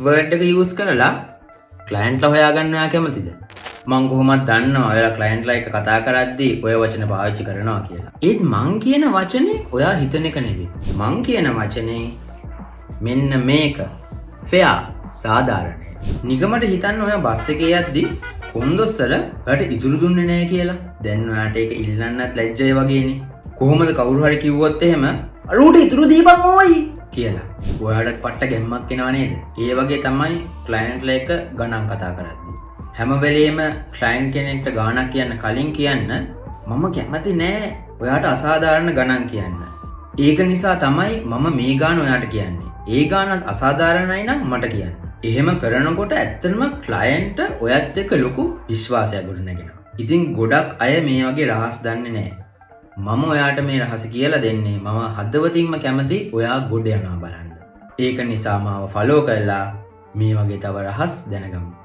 F word එක use කරලා ක්ලයන්ට්ලා හොයාගන්න ඔයා කැමතිද? මං කොහොමත් දන්නවා ඔයාලා ක්ලයන්ට්ලා එක්ක කතා කරද්දී ඔය වචන පාවිච්චි කරනවා කියලා. ඒත් මං කියන වචනේ ඔයා හිතන එක නෙවෙයි. මං කියන වචනේ මෙන්න මේක. ෆෙයා, සාධාරණය. නිකමට හිතන්න, ඔයා බස් එකේ යද්දි කොන්දොස්තර ඔයාට ඉතුරු දුන්නේ නෑ කියලා. දැන් ඔයාට ඒක ඉල්ලන්නත් ලැජ්ජයි වගේනේ. කොහොමද කවුරු හරි කිව්වොත් එහෙම "අරූට ඉතුරු දීපන් ඕයි" කියලා? ඔයාටත් පට්ට ගැම්මක් එනවා නේද? ඒ වගේ තමයි ක්ලයන්ට්ලා එක්ක ගණන් කතා කරද්දි. හැම වෙලේම ක්ලයන්ට් කෙනෙක්ට ගාණක් කියන්න කලින් කියන්න, "මම කැමති නෑ ඔයාට අසාධාරණ ගණන් කියන්න. ඒක නිසා තමයි මම මේ ගාණ ඔයාට කියන්නේ. ඒ ගාණත් අසාධාරණයි නම් මට කියන්න." එහෙම කරනකොට ඇත්තටම ක්ලයන්ට් ඔයත් එක්ක ලොකු විශ්වාසයක් ගොඩනගෙනවා. ඉතින් ගොඩක් අය මේ වගේ රහස් දන්නේ නෑ. මම ඔයාට මේ රහස කියලා දෙන්නේ මම හදවතින්ම කැමති ඔයා ගොඩ යනවා බලන්න. ඒක නිසා මාව ෆලෝ කරලා මේ වගේ තව රහස් දැනගමු.